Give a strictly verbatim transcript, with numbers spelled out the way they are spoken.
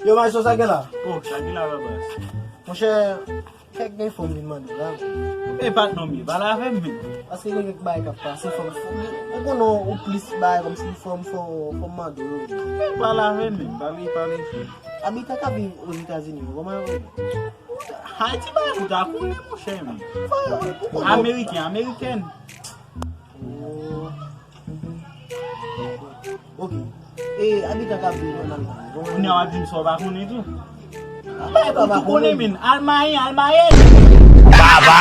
Yo, Maestro, sa gen la? Oh, sa gen la, Babas. Monchè, kèk gen fòm vin mande w la. E pa t non, men pale avè m, men. Paske gen kèk bagay k ap pase, fòm, fòm, ou konnen ou plis bagay kòmsi fòm, fòm, fòm mande w yo. Pale avè m, men. Pale, pale. Abitan k ap viv Ozetazini yo, kòman yo rele? Haiti bagay ou ta konnen, monchè, men. Ou konnen. Ameriken, amerikèn. Oh. Ok. E abitan k ap viv an Almay yo, kòman yo Kounye a w ap di m sa w pa konnen tou. Bagay pou tou konnen, men. Almayen, almayèn. Baba!